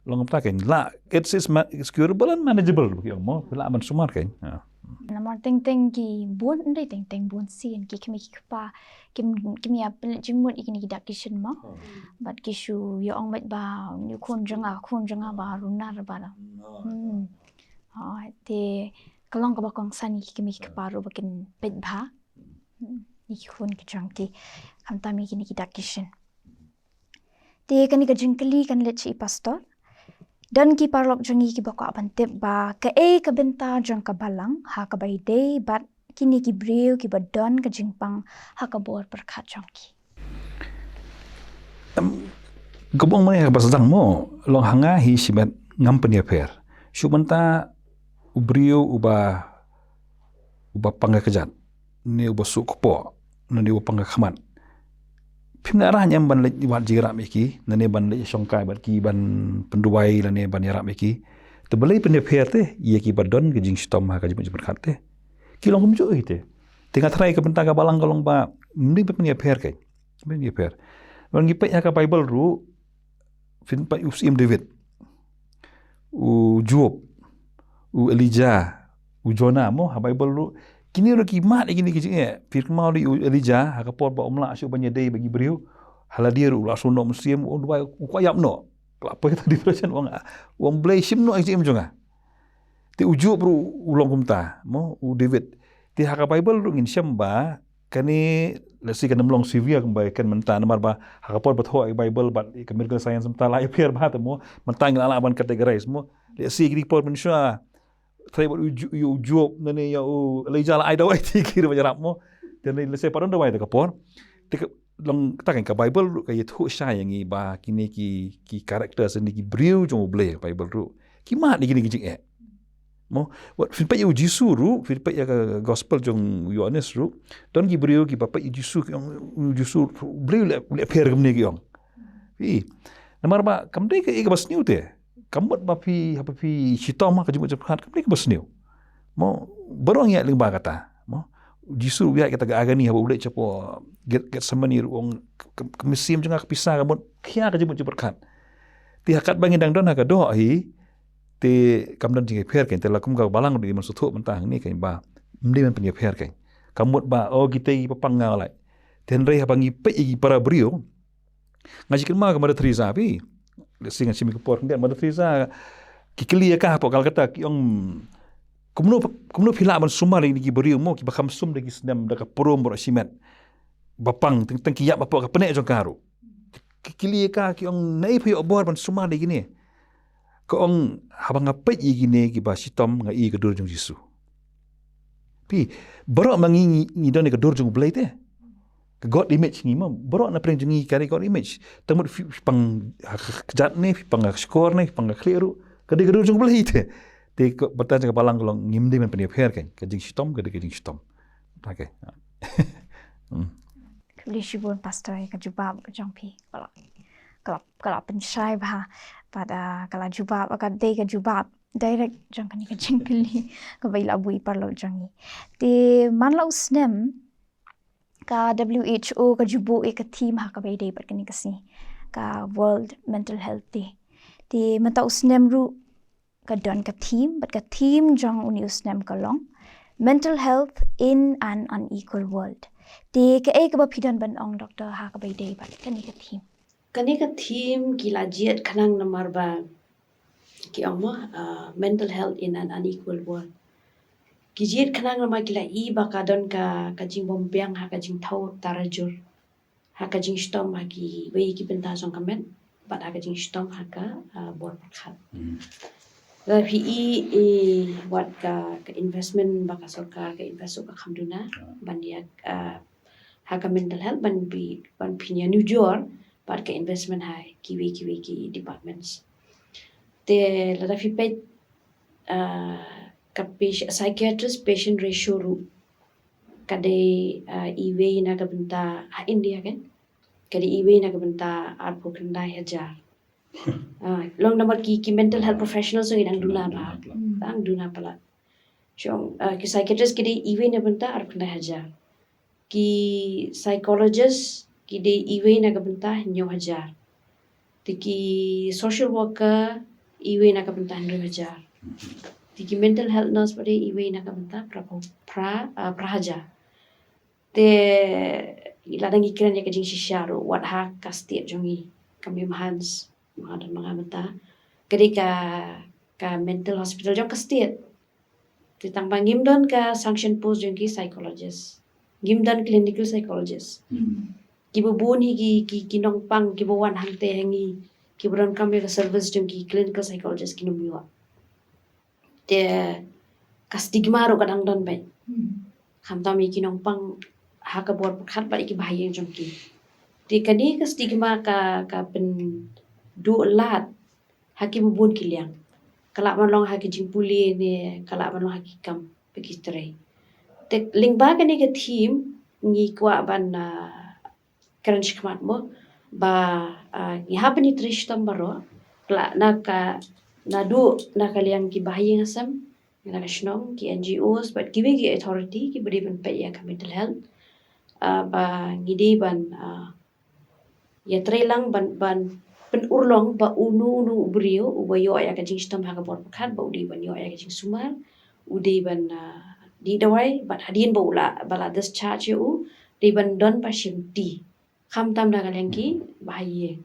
Long kumta kein. La, it's, it's ma-, it's curable and manageable, ki ong mo. Lah ban sumar kein. Ha. Namar teng teng ki bun, ndei teng teng bun sien ki kmie ki kpa kim, kim ïa pynleit jingmut ïa kine ki dak ki shin mo. Bad ki shu ïa ong beit ba une u khun jong nga, khun jong nga ba runar ba la. Hmm. Oh, te ka long kaba kongsan ïa ki kmie ki kpa ruh ba kin peit bha. Hmm. Ïa ki khun ki jong ki. Khamtam ïa kine ki dak ki shin. Te kane ka jingkylli kan leit sha i pastor. Don ki paralok jong ngi kiba kwah ban tip ba kaei ka bynta jong ka balang ha kaba ïadei bad kine ki briew kiba don ka jingpang ha ka bor pyrkhat jong ki. Em, kaba ong mynne ha kaba sdang mo, long ha nga hi shimet ngam pynïapher. Shu mynta u briew uba, uba pang ka kjat, ne uba suk kpoh, ne uba pang ka khmat. Phim nang rah nyam ban leit wad jingïarap ïa ki, nane ban leit shongkai bad ki, ban pynduwai lane ban ïarap ïa ki. Te balei pynïapher te ïa ki ba don ka jingshitom ha ka jingmut jingpyrkhat te? Ki long kumjuh hi te. Te nga tharai ka bynta ka balang ka long ba ym dei ban pynïapher keiñ. Ym dei ban pynïapher. Ban ngi peit ha ka Baibl ruh, phin peit u Syiem David, u Job, u Elijah, u Jonah, mo, ha Baibl ruh. Kine ruh ki mad ïa kine ki jingeh. Phi kynmaw ruh u Elijah, ha ka por ba um lah shuh ban ïadei bad ki briew, ha lade ruh u la shu noh mynsiem, u duwai, u kwah ïap noh. La poi ha depression, u ong, u ong, Blei, shim noh ïa ka jingim jong nga. Te u Job ruh u long kumta, mo, u David. Te ha ka Baibl ruh ngin shem ba kane, let's say, kan ym long severe kumba kan mynta, namar ba ha ka por ba thoh ïa ka Baibl bad ïa ka medical science mynta la ïapher bha te, mo, mynta ngi la lah ban categorize, mo. Let's say, ki por mynshuwa, tharai bad u Ju-, u Job, nane ïa u Elijah la ai dawai te ki ruh ba ïarap, mo. Te nane, let's say, pat don dawai te ka por. Te ka long kata, ka Baibl ruh ka ïathuh shai ïa ngi ba kine ki, ki characters ne ki briew jong u Blei, Baibl ruh ki mad ïa kine ki jingeh. Mo, wat phin peit ïa u Jisu ruh, phin peit ïa ka gospel jong u Ïoannis ruh, don ki briew kiba peit ïa u Jisu ki ong, u Jisu, u Blei u leh, u leh pher kumne, ki ong. Phi, namar ba kam dei kaei kaba sniew te. Ka mut ba phi, haba phi shitom ha ka jingmut jingpyrkhat, kam dei kaba sniew. Mo, baroh ngi ïaid lyngba kata. Mo, u Jisu u ïaid kata ka agony haba u leit shapoh Get-, Gethsemane ruh, u ong, ka, ka mynsiem jong nga ka pisa, ka mut khia ka jingmut jingpyrkhat. Te ha katba ngi dang don ha ka doh hi, te kam don jingïapher keiñ, te la kum ka balang ruh i man sngewthuh mynta hangne keiñ ba ym dei ban pynïapher keiñ. Ka mut ba, oh, kita ki ba pang, nga lait. Te hynrei haba ngi peit ïa ki para briew, nga shu kynmaw ka Mother Teresa, phi. Let's say, ngan shim ïa ka por khyndiat, Mother Teresa, ki kylli ïa ka hapoh Calcutta, ki ong, kumno, kumno phi lah ban sumar ïa ki briew, mo, kiba kham sum da ki snem, da ka prom baroh shimet, ba pang, teng teng ki ïap hapoh ka pneh jong ka ruh. Ki kylli ïa ka, ki ong, naei phi ïoh bor ban sumar ïa kine? Ka ong, haba nga peit ïa kine kiba shitom, nga ïohi ka dur jong u Jisu. Phi, baroh ma ngi, ngi, ngi don ïa ka dur jong u Blei te. Ka God image ngi, mo, baroh na pdeng jong ngi ka dei God image. Tang mut phi, phi pang ha ka kjat ne, phi pang ha ka shkor ne, phi pang ha ka khlieh ruh, ka dei ka dur jong u Blei te. Te ka bynta jong ka balang ka long, ngim dei ban pynïapher keiñ. Ka jingshitom ka dei ka jingshitom. Okay. Hmm. Khublei shibun, Pastor, ïa ka jubab jong phi. Ka la, ka la, ka la pynshai bha. Bad, ah, ka la jubab, ka dei ka jubab direct jong kane ka jingkylli kaba i la buh ïa i paralok jong ngi. Te man la u snem, ka W H O ka ju buh ïa ka theme ha kaba ïadei bad kane ka sngi, ka World Mental Health Day. Te mynta u snem ruh ka don ka theme, bad ka theme jong une u snem ka long Mental Health in an Unequal World. Te kaei kaba phi don ban ong, Doctor, ha kaba ïadei bad kane ka theme? Kane ka theme ki la jied khnang namar ba ki ong, mo, ah, mental health in an unequal world. Ki jied khnang namar ki la i ba ka don ka, ka jingbym biang ha ka jingthaw tarajur, ha ka jingshitom ha kiwei ki bynta jong ka met, bad ha ka jingshitom ha ka, ah, bor pyrkhat. Hmm. Lada phi i, i wat ka, ka investment ba ka sorkar ka invest ruh ka kham duna, ah, ban ïa, ah, ha ka mental health, ban phi, ban pynïanujor bad ka investment ha kiwei kiwei ki departments. Te lada phi peit, ah, ka pati-, psychiatrist patient ratio ruh ka dei, ah, iwei na ka bynta ha India, kan? Ka dei iwei na ka bynta arphew khyndai hajar. Ah, long namar ki, ki mental health professionals ngi dang duna palat. Dang duna palat. Shong, ah, ki psychiatrist ki dei iwei na ka bynta arphew khyndai hajar. Ki psychologist ki dei iwei na ka bynta hynñiew hajar. Te ki social worker iwei na ka bynta hynriew hajar. Te ki mental health nurse pat dei iwei na ka bynta phra, phra, ah, phra hajar. Te lada ngi kren ïa ka jingshisha ruh, wat ha ka state jong ngi, ka Mem Hans, ma don ma nga mynta, ka dei ka, ka mental hospital jong ka state. Te tang ba ngim don ka sanction post jong ki psychologist, ngim don clinical psychologist. Hmm. Kiba bun hi ki, ki, ki nongpang kiba wan hangtei ha ngi, kiba donkam ïa ka service jong ki clinical psychologist, kim ïoh. Te ka stigma ruh ka dang don beit. Hmm. Khamtam ïa ki nongpang ha ka bor pyrkhat bad ïa kiba ha ïing jong ki. Te kane ka stigma ka, ka pynduh lad ha kiba bun ki liang. Ka lah ban long ha ki jingpule ne ka lah ban long ha ki kam bad ki trei. Te lyngba kane ka theme ngi kwah ban, ah, kren shakhmat mo ba, ah, ngi hap ban ïatrei shitom baroh, la na ka, naduh na ka liang ki bahaïing hasem, na ka shnong, ki N G Os bad kiwei ki authority kiba dei ban peit ïa ka mental health, ah, ba ngi dei ban, ah, ïatrei lang ban, ban pynurlong ba uno uno u briew uba ïoh ïa ka jingshitom ha ka por pyrkhat ba u dei ban ïoh ïa ka jingsumar, u dei ban, ah, dih dawai, bad hadien ba u la, ba la discharge ïa u, dei ban don ba shimti. Khamtam na ka liang ki bahaïing,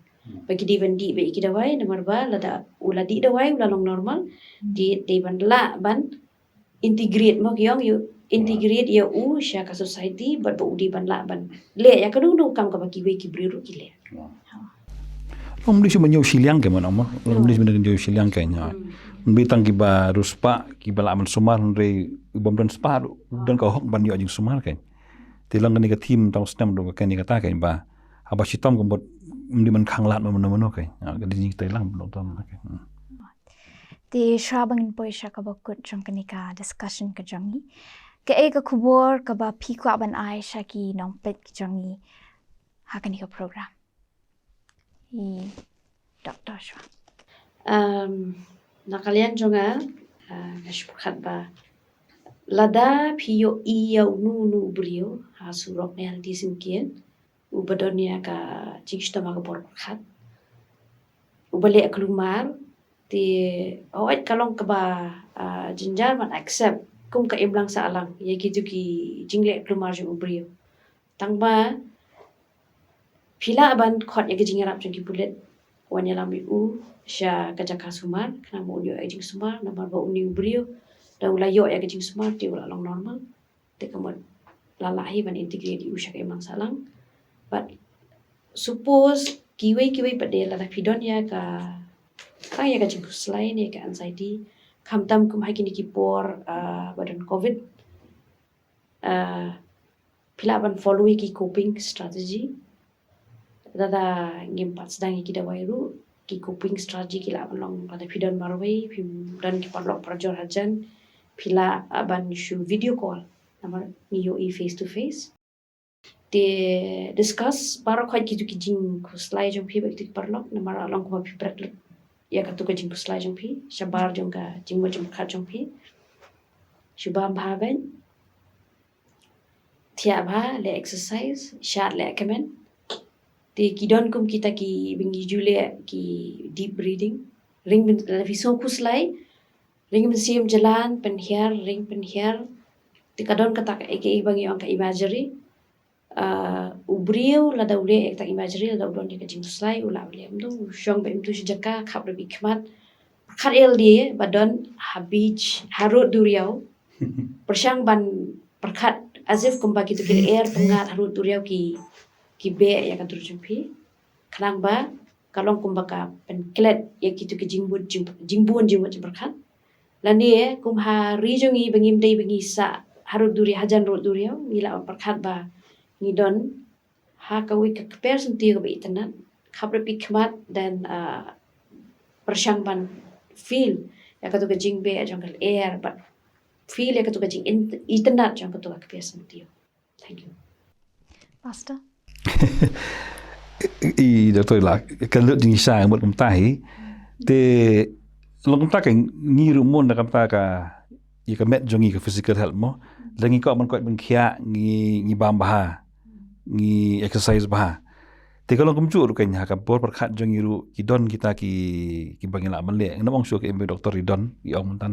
ba ki dei ban dih beit ïa ki dawai, namar ba lada u la dih dawai u la long normal, dei, dei ban lah ban integrate mo, ki ong ïa u, integrate ïa u sha ka society, bad ba u dei ban lah ban leh ïa kano kano kam kaba kiwei ki briew ruh ki leh. Long mlei shu ban ïoh shiliang, ka mano mo. Long mlei shu ban ïoh shiliang ka nya. Mlei tang kiba riewspah kiba lah ban sumar, hynrei u bym don spah ruh u don ka hok ban ïoh jingsumar ka. Te long kane ka theme tang snem ruh ka kane kata ka ba haba shitom ka mut mlei ban khanglad mano mano ka. Ka dei jingtrei lang ba long tam ka. Te shuwa ba ngin poi sha kaba kut jong kane ka discussion ka jong ngi, kaei ka khubor kaba phi kwah ban ai sha ki nongpeit ki jong ngi ha kane ka program? I Doctor Shuwa. Um, na ka liang jong nga, ah, nga shu pyrkhat ba lada phi ïohi ïa uno uno u briew ha surok ne ha lynti syngkien uba don ïa ka jingshitom ha ka por pyrkhat, uba leh kulmar, te hooid ka long kaba, ah, jynjar ban accept kum ka imlang sahlang ïa kito ki jingleh kulmar jong u briew. Tang ba phi lah ban khot ïa ka jingïarap jong ki pulit, wan ïalam ïa u sha ka jaka sumar, khnang ba un ïoh ïa ka jingsumar, namar ba une u briew da u la ïoh ïa ka jingsumar te u la long normal. Te ka mut la lah hi ban integrate ïa u sha ka imlang sahlang. But suppose kiwei kiwei pat de, lada phi don ïa ka, tang ïa ka jingkhuslai ne ka anxiety, khamtam kum ha kine ki por, ah, ba don covid, ah, phi lah ban follow ïa ki coping strategy. Lada ngim pat sdang ïa ki dawai ruh, ki coping strategy ki lah ban long, lada phi don marwei, phi don ki paralok parajor hajan, phi lah, ah, ban shu video call, namar ngi ïohi face to face. Te discuss baroh khoit kito ki jingkhuslai jong phi bad kito ki paralok, namar la long kumba phi bret lut ïa kato ka jingkhuslai jong phi shabar jong ka jingmut jingpyrkhat jong phi. Shu bam bha beit, thiah bha, leh exercise, shad lehkmen. Te ki don kum kita kiba ngi ju leh ki deep breathing. Ring byn, lada phi sngew khuslai, ring mynsiem jlan, pynhiar, ring pynhiar. Te ka don kata ka, kaei ba ngi ong ka imagery. Ah, u briew lada u leh ïa kata imagery, lada u don ïa ka jingkhuslai, u lah ban leh kumto, u shong beit kumto sha jaka, khap rep ïa ki khmat. Pyrkhat ïa lade ba don ha beach, ha rud duriaw. Pyrshang ban pyrkhat as if kumba kito ki lyer pyngngad ha rud duriaw ki, ki beh ïa ka dur jong phi. Khnang ba ka long kumba ka pynklet ïa kito ki jingbun jing, jingbun jingmut jingpyrkhat. Lane kum ha ri jong ngi ba ngim dei ba ngi sah ha rud duriaw, hajan rud duriaw, ngi lah ban pyrkhat ba ngi don ha kawei ka kper syntiew kaba itynnad, khap rep ïa ki khmat, then, ah, pyrshang ban feel ïa kato ka jingbeh jong ka lyer bad feel ïa kato ka jing, itynnad jong kato ka kper syntiew. Thank you. Pastor? I, Doctor, la ka lut jingshisha mut kumta hi. Te long kumta ka, ngi ruh mon da kumta ka, ïa ka met jong ngi ka physical health mo. La ngi kwah ban koit ban khiah, ngi, ngi bam bha, ngi exercise bha. Te ka long kumjuh ruh ka, ha ka por pyrkhat jong ngi ruh ki don kita ki, kiba ngi lah ban leh. Ngam ong shuh ka em ba doctor i don, i ong mynta.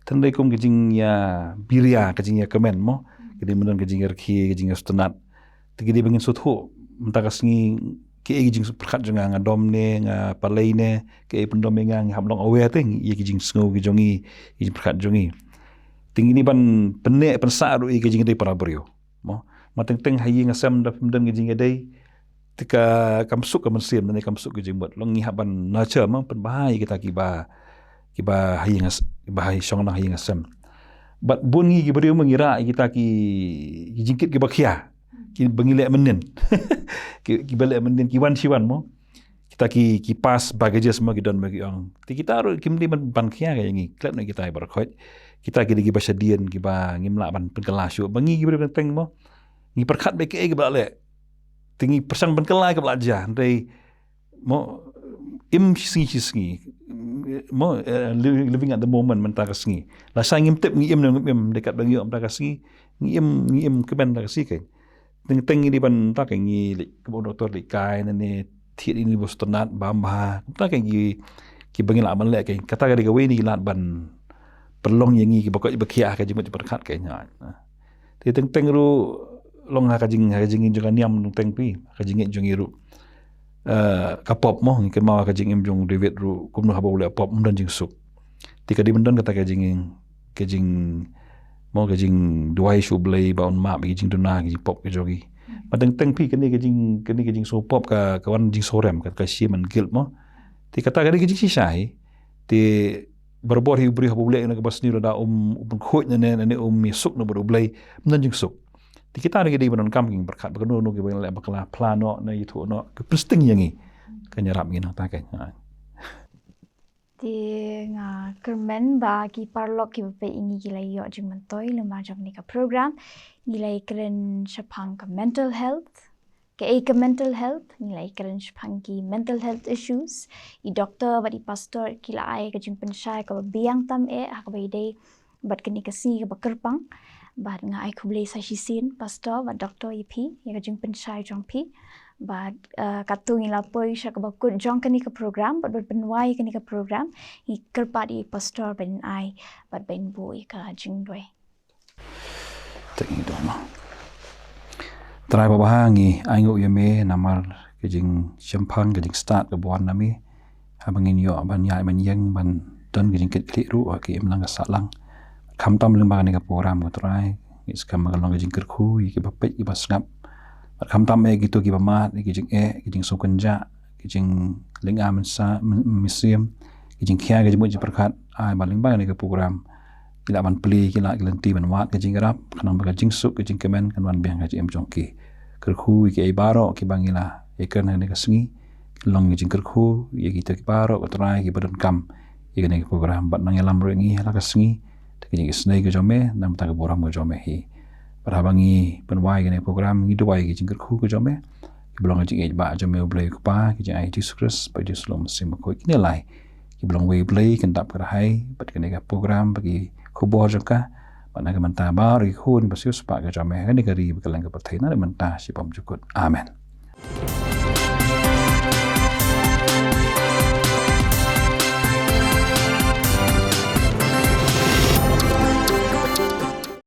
Tang dei kum ka jingïabiria, ka jingïakmen mo. Ka dei mynta ka jingïarkhie, ka jingïasngewtynnat. Te ka dei ba ngin sngewthuh mynta ka sngi, kaei ka jingpyrkhat jong nga, nga dom ne, nga palei ne, kaei pyndom ïa nga, ngi hap long aware te ïa ki jingsngew ki jong ngi, ki jingpyrkhat jong ngi. Te ngi dei ban pynneh pynsah ruh ïa ki jingïadei para briew. Mo, ma teng teng ha ïing ha sem da phim don ki jingïadei, te ka, kam suk ka mynsiem ne kam suk ka jingmut. Long ngi hap ban nurture mo, pynbha ïa kita kiba, kiba ha ïing ha s-, kiba ha shong nang ha ïing ha sem. Bad bun ngi ki briew ma ngi rah ïa kita ki, ki jingkit kiba khia, kiba ngi leh mynnin. Ki, kiba leh mynnin, ki wan shi wan mo. Kita ki, ki past baggages mo, ki don mo ki ong. Te kita ruh kim dei ban, ban khia ka ïa ngi. Klet noh kita baroh khoit. Kita ki dei kiba shadien, kiba ngim lah ban pynkylla shuh. Ba ngi kiba dei ban teng mo, ngi pyrkhat beit kaei kiba lah leh. Te ngi pyrshang ban kylla ïa kaba la jia, hynrei mo, im shi sngi shi sngi. Mo, eh, li-, living at the moment mynta ka sngi. Lashai ngim tip ngi im ne ngim im, dei katba ngi ïoh mynta ka sngi, ngi im, ngi im kmen mynta ka sngi kein. Teng teng ngi dei ban, mynta kein ngi leit, kaba u doktor leit kai ne ne, thied ïa kine ba sngewtynnat bam bha. Mynta kein ngi, kiba ngi lah ban leh kein. Kata ka dei kawei na ki lad ban pynlong ïa ngi kiba koit ba khiah ha ka jingmut jingpyrkhat kein. Te teng teng ruh long ha ka jing, ha ka jingim jong ka niam teng teng phi, ha ka jingngeit jong ngi ruh. Eh, ka pop mo, ngi kynmaw ha ka jingim jong u David ruh, kumno haba u leh pop, ym don jingsuk. Te ka dei ban don kata ka jing, ka jing, mo, ka jingduwai sha u Blei ba un map ïa ka jingduna, ka jingpop ka jong ngi. Ba teng teng phi, kane ka jing, kane ka jingsngew pop ka, ka wan jingsngew rem, ka, ka shame and guilt mo. Te kata ka dei ka jingshisha hi. Te barabor hi u briew haba u leh ïa kaba sniew, lada um, um pynkhuid ne ne, ne um ïasuk na bad u Blei, ym don jingsuk. Te kita ruh ki dei ban donkam ka jingpyrkhat, ba kano kano kiba ngi leh bakla, phla noh ne ïathuh noh, ka pynsting ïa ngi. Kan ïarap ngi nangta kein. Ha. Te nga kyrmen ba ki paralok kiba peit ïa ngi ki la ïoh jingmyntoi lyngba jong kane ka program. Ngi la ïakren shaphang ka mental health. Kaei ka mental health, ngi la ïakren shaphang ki mental health issues. I doktor bad i pastor ki la ai ka jingpynshai kaba biang tam eh ha kaba ïadei bad kane ka sngi kaba kyrpang. Bad nga ai khublei sa shisien pastor bad doktor ïa phi ïa ka jingpynshai jong phi. Bad, eh, katto ngi la poi sha kaba kut jong kane ka program, bad ban pynwai kane ka program, ngi kyrpad ïa i pastor ban ai bad ban buh ïa ka jingduwai. Te ngi duwai mo. Trai babha, ngi ainguh ïa me namar ka jingshemphang, ka jingstad kaba wan na me. Haba ngin ïoh ban ïaid ban ïeng ban don ka jingkitkhlieh ruh ha ka imlang ka sahlang. Khamtam lyngba kane ka program, ko Trai, ngi skhem ba kan long ka jingkyrkhu ïa kiba peit kiba sngap. Bad khamtam eh kito kiba mad ïa ki jingeh, ki jingsngewkynjah, ki jinglynga mynsa-, myn-, mynsiem, ki jingkhia, ki jingmut jingpyrkhat, ai ba lyngba kane ka program ki lah ban plie, ki lah, ki lynti ban wad ka jingïarap, khnang ba ka jingsuk, ka jingkmen kan wan biang ha ka jingim jong ki. Kyrkhu ïa kiei baroh kiba ngi la ïakren ha kane ka sngi, long ka jingkyrkhu ïa kito ki baroh, ko Trai, kiba donkam ïa kane ka program. Bad nang ïalam ruh ïa ngi ha la ka sngi da ka jingisynei ka jong me, namar ka burom ka jong me hi. Bad haba ngi pynwai kane ka program, ngi duwai ïa ka jingkyrkhu ka jong me, kiba long ka jingïeit ba jong me u Blei u Kpa, ka jingai Jisu Khrist, bad Jisu Lord Mynsiem Bakhuid, kine lai kiba long wei u Blei, kynthoh ka rhai bad kane ka program, bad ki khubor jong ka, bad na ka bynta baroh ki khun ba siewspah ka jong me ha kane ka ri bad kylleng ka pyrthei, naduh mynta shaduh bymjukut. Amen.